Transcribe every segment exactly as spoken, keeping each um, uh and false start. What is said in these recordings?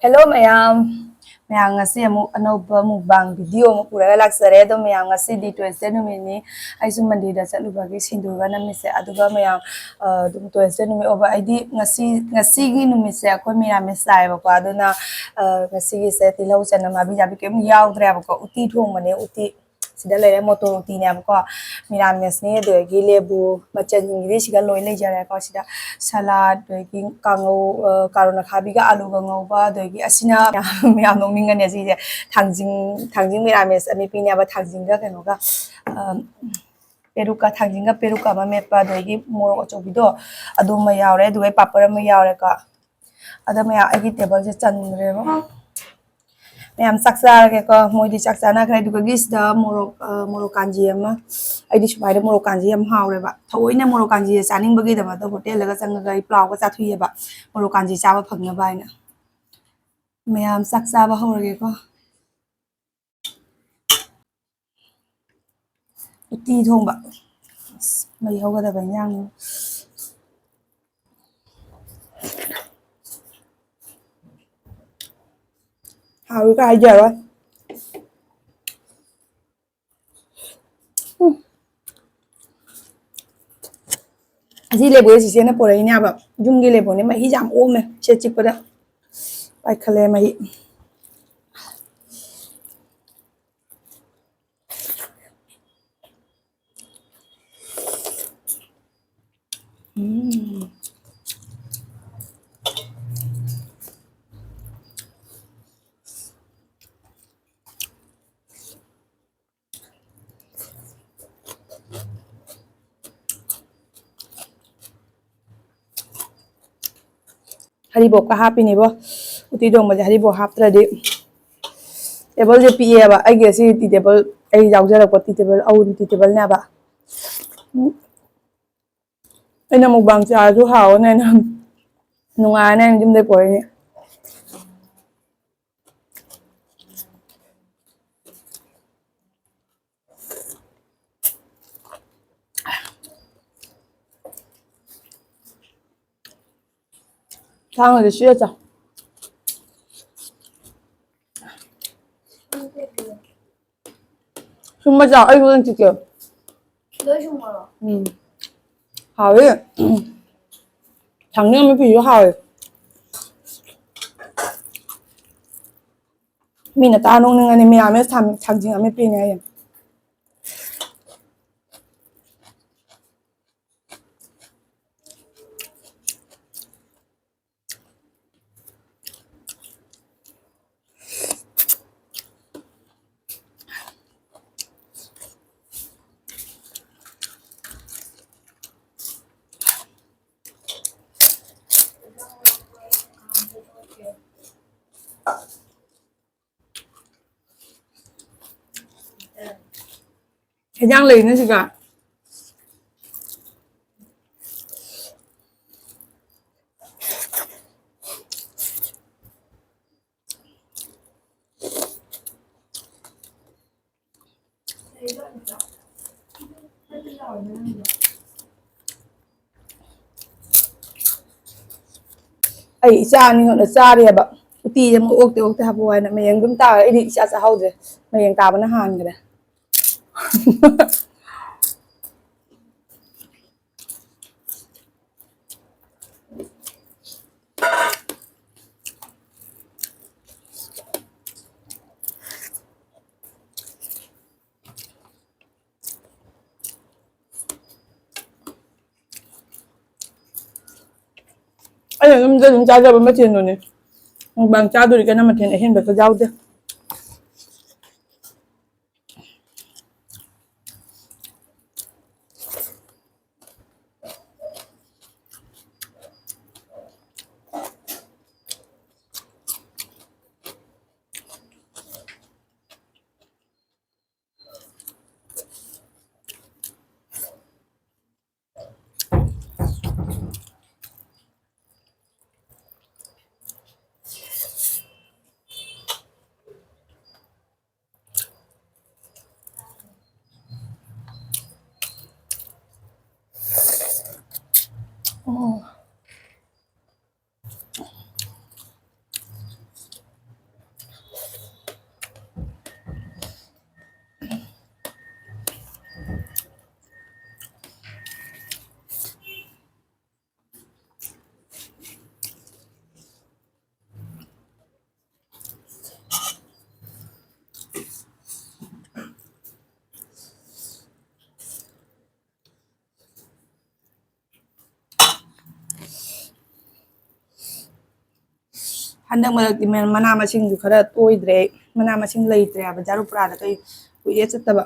Hello ꯃꯌꯥꯝ, ꯃꯌꯥꯝ ꯉꯁꯤ ꯑꯃꯨꯛ ꯑꯅꯧꯕ mukbang video ꯑꯃ ꯄꯨꯔꯒ ꯂꯥꯛꯆꯔꯦ꯫ ꯑꯗꯣ ꯃꯌꯥꯝ, ꯉꯁꯤꯗꯤ Thursday ꯅꯨꯃꯤꯠꯅꯤ, ꯑꯩꯁꯨ ꯃꯟꯗꯤꯔꯗ ꯆꯠꯂꯨꯕꯒꯤ ꯁꯤꯟꯗꯨꯔꯒ ꯅꯝꯃꯤꯁꯦ꯫ ꯑꯗꯨꯒ ꯃꯌꯥꯝ, ꯑ, ꯑꯗꯨꯝ Thursday ꯅꯨꯃꯤꯠ ꯑꯣꯏꯕ, ꯑꯩꯗꯤ ꯉꯁꯤ, ꯉꯁꯤꯒꯤ ꯅꯨꯃꯤꯠꯁꯦ ꯑꯩꯈꯣꯏ ꯃꯤꯔꯥꯃꯤꯁ ꯆꯥꯏꯌꯦꯕꯀꯣ꯫ ꯑꯗꯨꯅ, ꯑ, ꯉꯁꯤꯒꯤꯁꯦ ꯇꯤꯜꯍꯧ ꯆꯅꯝ ꯍꯥꯕꯤ ꯖꯥꯕꯤ ꯀꯩꯝ ꯌꯥꯎꯗ꯭ꯔꯦꯕꯀꯣ꯫ ꯎꯇꯤ ꯊꯣꯡꯕꯅꯦ, ꯎꯇꯤ꯫ ꯁꯤꯗ ꯂꯩꯔꯦ ꯃꯣꯇꯣꯔ ꯎꯇꯤꯅꯦꯕꯀꯣ, ꯃꯤꯔꯥꯃꯤꯁꯅꯤ꯫ ꯑꯗꯨꯗꯒꯤ ꯂꯦꯕꯨ ꯃꯆꯜꯁꯤꯡꯁꯤꯗꯤ ꯁꯤꯗ ꯂꯣꯏ ꯂꯩꯖꯔꯦꯀꯣ꯫ ꯁꯤꯗ salad, ꯑꯗꯒꯤ ꯀꯥꯡꯉꯧ, ꯑ, ꯀꯥꯔꯣꯟ ꯑꯈꯥꯕꯤꯒ ꯑꯂꯨꯒ ꯉꯧꯕ, ꯑꯗꯒꯤ ꯑꯁꯤꯅ ꯌꯥꯝ, ꯌꯥꯝ ꯅꯣꯛꯅꯤꯡꯒꯅꯤ ꯑꯁꯤꯁꯦ, ꯊꯥꯡꯖꯤꯡ, ꯊꯥꯡꯖꯤꯡ ꯃꯤꯔꯥꯃꯤꯁ ꯑꯃꯦꯠꯄꯤꯅꯦꯕ, ꯊꯥꯡꯖꯤꯡꯒ ꯀꯩꯅꯣꯒ, ꯑ, ꯄꯦꯔꯨꯛꯀ, ꯊꯥꯡꯖꯤꯡꯒ ꯄꯦꯔꯨꯛꯀ ꯑꯃ ꯃꯦꯠꯄ, ꯑꯗꯒꯤ ꯃꯣꯔꯣꯛ ꯑꯆꯧꯕꯤꯗꯣ ꯑꯗꯨ ꯑꯃ ꯌꯥꯎꯔꯦ, ꯑꯗꯨꯒ ꯄꯥꯄꯔ ꯑꯃ ꯌꯥꯎꯔꯦꯀꯣ꯫ ꯑꯗ ꯃꯌꯥꯝ, ꯑꯩꯒꯤ ꯇꯦꯕꯜꯁꯦ ꯆꯟꯈ꯭ꯔꯦꯕ꯫ ꯃꯌꯥꯝ ꯆꯥꯛ ꯆꯥꯔꯒꯦꯀꯣ, ꯃꯣꯏꯗꯤ ꯆꯥꯛ ꯆꯥꯅꯈ꯭ꯔꯦ꯫ ꯑꯗꯨꯒ ꯁꯤꯗ ꯃꯣꯔꯣꯛ, ꯑ, ꯃꯣꯔꯣꯛ ꯀꯥꯟꯖꯤ ꯑꯃ, ꯑꯩꯗꯤ ꯁꯨꯃꯥꯏꯅ ꯃꯣꯔꯣꯛ ꯀꯥꯟꯖꯤ ꯌꯥꯝ ꯍꯥꯎꯔꯦꯕ꯫ ꯊꯑꯣꯏꯅ ꯃꯣꯔꯣꯛ ꯀꯥꯟꯖꯤꯁꯦ ꯆꯥꯅꯤꯡꯕꯒꯤꯗꯃꯛꯇ ꯍꯣꯇꯦꯜꯗꯒ ꯆꯪꯉꯒ ꯑꯩ ꯄ꯭ꯂꯥꯎꯒ ꯆꯥꯊꯣꯛꯑꯦꯕ, ꯃꯣꯔꯣꯛ ꯀꯥꯟꯖꯤ ꯆꯥꯕ ꯐꯪꯅꯕ ꯍꯥꯏꯅ꯫ ꯃꯌꯥꯝ ꯆꯥꯛ ꯆꯥꯕ ꯍꯧꯔꯒꯦꯀꯣ꯫ ꯎꯇꯤ ꯊꯣꯡꯕ꯫ ꯑꯁ, ꯃꯩ ꯍꯧꯒꯗꯕ ꯏꯟꯖꯥꯡꯅꯤ꯫ ꯍꯥꯎꯏ ꯀꯥꯏ ꯍꯥꯏꯖꯔꯣꯏ꯫ ꯎꯝ꯫ ꯑꯁꯤ ꯂꯦꯕꯨꯁꯦ ꯆꯤꯆꯦꯅ ꯄꯨꯔꯛꯏꯅꯦ ꯍꯥꯏꯕ꯫ ꯌꯨꯝꯒꯤ ꯂꯦꯕꯨꯅꯦ, ꯃꯍꯤꯁꯦ ꯌꯥꯝ ꯑꯣꯝꯃꯦ ꯁꯦ ꯆꯤꯛꯄꯗ꯫ ꯄꯥꯏꯈꯠꯂꯦ ꯃꯍꯤ꯫ ꯎꯝ꯫ ꯍꯔꯤꯕꯣꯞꯀ ꯍꯥꯞꯄꯤꯅꯦꯕꯣ꯫ ꯎꯇꯤ ꯊꯣꯡꯕꯁꯦ ꯍꯔꯤꯕꯣꯞ ꯍꯥꯞꯇ꯭ꯔꯗꯤ꯫ ꯇꯦꯕꯜꯁꯦ ꯄꯤꯛꯑꯦꯕ ꯑꯩꯒꯤ, ꯑꯁꯤ ꯇꯤ ꯇꯦꯕꯜ, ꯑꯩ ꯌꯥꯎꯖꯔꯛꯄ ꯇꯤ ꯇꯦꯕꯜ, ꯑꯎꯟ ꯇꯤ ꯇꯦꯕꯜꯅꯦꯕ꯫ ꯎꯝ꯫ ꯑꯩꯅ mukbang ꯆꯥꯔꯁꯨ ꯍꯥꯎꯋꯦꯅ ꯑꯩꯅ ꯅꯨꯡꯉꯥꯏꯅ ꯑꯩꯅ ꯌꯨꯝꯗꯩ ꯄꯣꯔꯛꯏꯅꯦ꯫ ꯊꯥꯡꯒꯗꯤ ꯁꯤꯗ ꯆꯥꯎ꯫ ꯇꯨꯝꯕ ꯆꯥꯎ, ꯑꯩ ꯍꯣꯔꯦꯟ ꯆꯤꯛꯀꯦ꯫ ꯂꯣꯏ ꯁꯨꯝꯕꯔꯣ? ꯎꯝ꯫ ꯍꯥꯎꯋꯦ꯫ ꯊꯥꯡꯖꯤꯡ ꯑꯃꯦꯠꯄꯤꯁꯨ ꯍꯥꯎꯋꯦ꯫ ꯃꯤꯅ ꯇꯥ ꯅꯣꯛꯅꯤꯡꯉꯅꯤ, ꯃꯤꯔꯥꯃꯦꯁ ꯊꯥꯡ-, ꯊꯥꯡꯖꯤꯡ ꯑꯃꯦꯠꯄꯤꯅꯦ ꯍꯥꯏꯌꯦ꯫ ꯍꯦꯟꯖꯥꯡ ꯂꯩꯅ ꯁꯤꯒ꯫ ꯑꯩ ꯏꯆꯥ ꯑꯅꯤ ꯍꯨꯝꯅ ꯆꯥꯔꯦꯕ꯫ ꯎꯇꯤꯁꯦ ꯑꯃꯨꯛ ꯑꯣꯛꯇꯦ ꯑꯣꯛꯇꯦ ꯍꯥꯞꯄꯛꯑꯣ ꯍꯥꯏꯅ ꯃꯌꯦꯡ ꯑꯗꯨꯝ ꯇꯥꯔꯦ꯫ ꯑꯩꯗꯤ ꯏꯆꯥ ꯆꯥꯍꯧꯗ꯭ꯔꯦ꯫ ꯃꯌꯦꯡ ꯇꯥꯕꯅ ꯍꯥꯟꯈ꯭ꯔꯦ꯫ ꯑꯩꯅ ꯌꯨꯝꯗ ꯑꯗꯨꯝ ꯆꯥꯖꯕ ꯃꯊꯦꯜꯗꯨꯅꯦ꯫ ꯃꯨꯛꯕꯥꯡ ꯆꯥꯗꯣꯔꯤ ꯀꯩꯅꯣ, ꯃꯊꯦꯜ ꯑꯍꯦꯟꯕꯁꯨ ꯌꯥꯎꯗꯦ꯫ ꯍꯟꯗꯛ ꯃꯔꯛꯇꯤ ꯃ-, ꯃꯅꯥ ꯃꯁꯤꯡꯁꯨ ꯈꯔ ꯇꯣꯏꯗ꯭ꯔꯦ꯫ ꯃꯅꯥ ꯃꯁꯤꯡ ꯂꯩꯇ꯭ꯔꯦ ꯍꯥꯏꯕ, ꯖꯥꯔꯨ ꯄꯨꯔꯥꯗ ꯀꯩ ꯀꯨꯏꯔꯦ ꯆꯠꯇꯕ꯫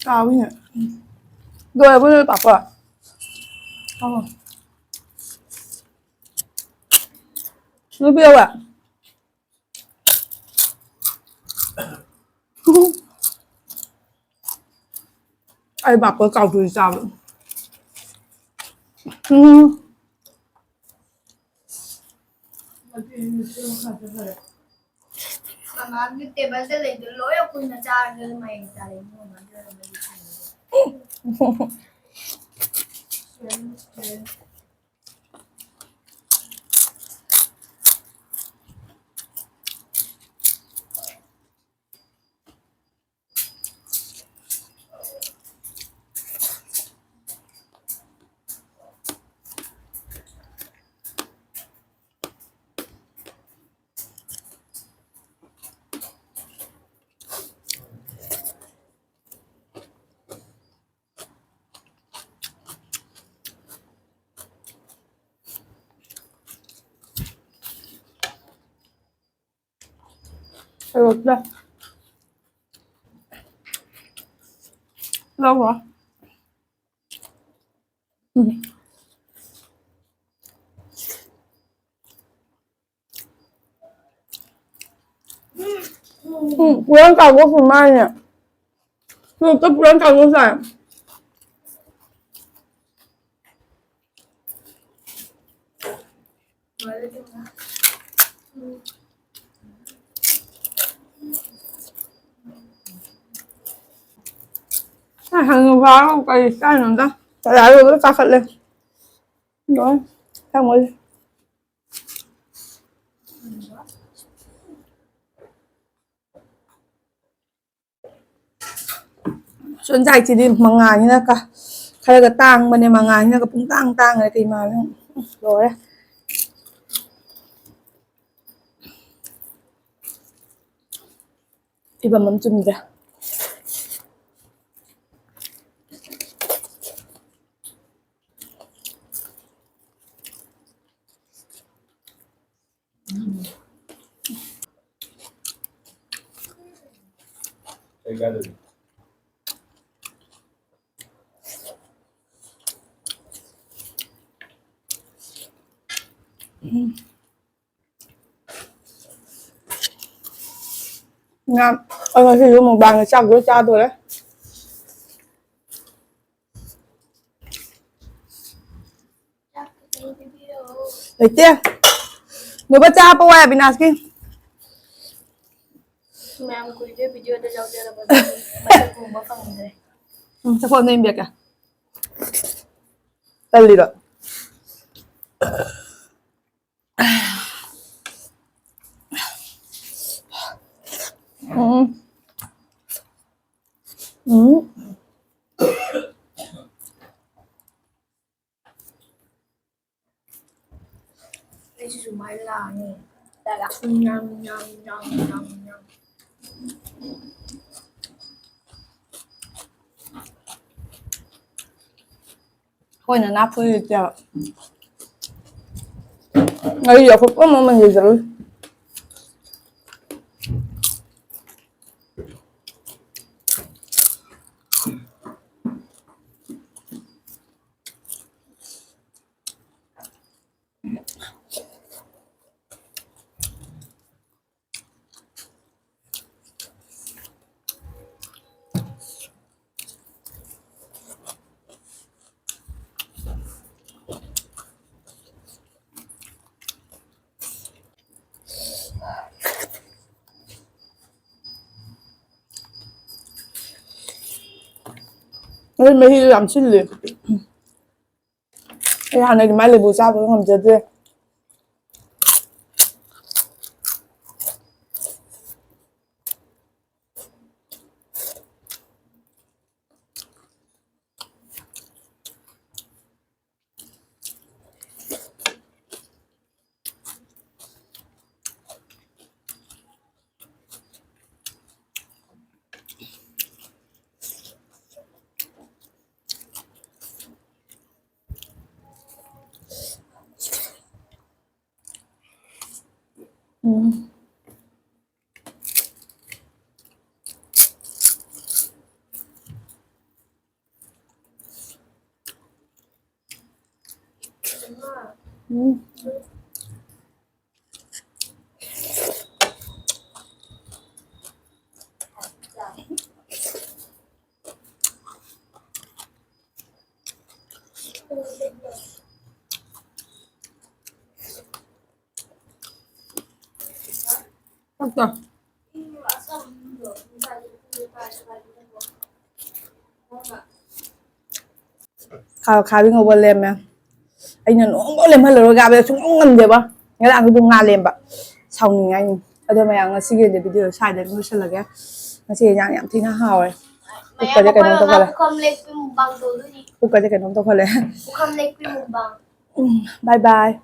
ꯀꯥꯎꯏꯅꯦ꯫ ꯂꯣꯏꯔꯕꯣ ꯅꯣꯏ ꯄꯥꯐꯣꯔ? ꯑꯣ꯫ ꯅꯨꯄꯤ ꯌꯧꯋꯦ꯫ ꯑꯩ ꯄꯥꯐꯣꯔ ꯀꯥꯎꯗꯣꯏ ꯆꯥꯕ꯫ ꯎꯝ꯫ ꯃꯃꯥꯒꯤ ꯇꯦꯕꯜꯗ ꯂꯩꯗꯣ ꯂꯣꯏ ꯑꯩꯈꯣꯏꯅ ꯆꯥꯔꯒ ꯃꯌꯦꯡ ꯇꯥꯔꯦ ꯏꯕꯨꯡꯉꯣ꯫ ꯂꯧꯔꯣ꯫ ꯎꯝ꯫ ꯎꯝ, ꯄꯨꯔꯥ ꯀꯥꯡꯉꯧ ꯁꯨ ꯃꯥꯜꯂꯦ꯫ ꯁꯣꯛꯇ ꯄꯨꯔꯥ ꯀꯥꯡꯉꯧ ꯆꯥꯏ꯫ ꯑ, ꯍꯅꯨꯕꯥ ꯀꯔꯤ ꯆꯥꯏꯅꯣꯗ? ꯆꯂꯥꯏꯕ ꯂꯣꯏ ꯀꯥꯈꯠꯂꯦ꯫ ꯂꯣꯏ ꯊꯝꯃꯣꯏ꯫ ꯁꯣꯟꯖꯥꯏꯁꯤꯗꯤ ꯃꯉꯥꯅꯤꯅ ꯀ-, ꯈꯔꯒ ꯇꯥꯡꯕꯅꯦ, ꯃꯉꯥꯅꯤꯅꯒ ꯄꯨꯡꯇꯥꯡ ꯇꯥꯡꯈ꯭ꯔꯦ ꯀꯩ ꯃꯥꯜꯂꯦ꯫ ꯎꯝ, ꯂꯣꯏꯔꯦ꯫ ꯐꯤꯕꯝ ꯑꯃ ꯆꯨꯝꯗ꯭ꯔꯦ꯫ ꯉꯥ, ꯑꯩ ꯉꯁꯤꯁꯨ ꯃꯨꯛꯕꯥꯡꯒ ꯆꯥꯛ ꯂꯣꯏ ꯆꯥꯗꯣꯔꯦ꯫ ꯂꯩꯇꯦ꯫ ꯅꯣꯕ ꯆꯥ ꯍꯥꯞꯄ ꯋꯥꯏ ꯑꯕꯤꯅꯥꯁꯀꯤ꯫ ꯃꯌꯥꯝ ꯀꯨꯏꯔꯦ ꯚꯤꯗꯤꯑꯣꯗ ꯌꯥꯎꯖꯔꯕ ꯑꯗꯨꯒꯤ ꯃꯁꯛ ꯎꯕ ꯐꯪꯗ꯭ꯔꯦ꯫ ꯎꯝ, ꯆꯐꯨ ꯑꯝꯗ ꯏꯟꯕꯤꯔꯛꯀꯦ꯫ ꯇꯜꯂꯤꯔꯣ? ꯎꯝ꯫ ꯎꯝ꯫ ꯑꯩꯁꯨ ꯁꯨꯃꯥꯏꯅ ꯂꯥꯛꯑꯅꯤ꯫ ꯌꯥꯝ, ꯌꯥꯝ, ꯌꯥꯝ, ꯌꯥꯝ, ꯌꯥꯝ꯫ ꯑꯩꯈꯣꯏꯅ ꯅꯥ ꯐꯨꯏ ꯂꯩꯇꯦꯕ꯫ ꯑꯩ ꯑꯩꯈꯣꯏ ꯄꯨꯝꯅꯃꯛ ꯂꯩꯖꯔꯣꯏ꯫ ꯑꯩ ꯃꯍꯤꯗꯣ ꯌꯥꯝ ꯁꯤꯜꯂꯦ꯫ ꯑꯩ ꯍꯥꯟꯅ ꯑꯗꯨꯃꯥꯏꯅ ꯂꯩꯕꯨ ꯆꯥꯕꯒ ꯉꯝꯖꯗ꯭ꯔꯦ꯫ ꯎꯝ꯫ ꯎꯝ꯫ ꯈꯥ-, ꯈꯥꯕꯤ ꯉꯧꯕ ꯂꯦꯝꯃꯦ꯫ ꯑꯩꯅ ꯅꯣꯡꯐꯥꯎ ꯂꯦꯝꯍꯜꯂꯔꯣꯏ ꯒꯥꯕꯗ ꯁꯨꯡꯉꯝ ꯉꯝꯗꯦꯕ꯫ ꯉꯔꯥꯡꯁꯨ ꯑꯗꯨꯝ ꯉꯥ ꯂꯦꯝꯕ꯫ ꯁꯥꯎꯅꯤꯡꯉꯦ ꯑꯩ꯫ ꯑꯗꯣ ꯃꯌꯥꯝ, ꯉꯁꯤꯒꯤ ꯑꯣꯏꯅ video ꯁ꯭ꯋꯥꯏꯗ ꯑꯗꯨꯝ ꯂꯣꯏꯁꯤꯜꯂꯒꯦ꯫ ꯉꯁꯤ ꯏꯟꯖꯥꯡ ꯌꯥꯝ ꯊꯤꯅ ꯍꯥꯎꯔꯦ꯫ ꯄꯨꯛꯀꯁꯦ ꯀꯩꯅꯣꯝ ꯇꯧꯈꯠꯂꯦ꯫ ꯄꯨꯈꯝ ꯂꯦꯛꯄꯤ ꯃꯨꯛꯕꯥꯡ ꯇꯧꯗꯣꯏꯅꯤ꯫ ꯄꯨꯛꯀꯁꯦ ꯀꯩꯅꯣꯝ ꯇꯧꯈꯠꯂꯦ꯫ ꯄꯨꯈꯝ ꯂꯦꯛꯄꯤ ꯃꯨꯛꯕꯥꯡ꯫ ꯎꯝ, bye bye꯫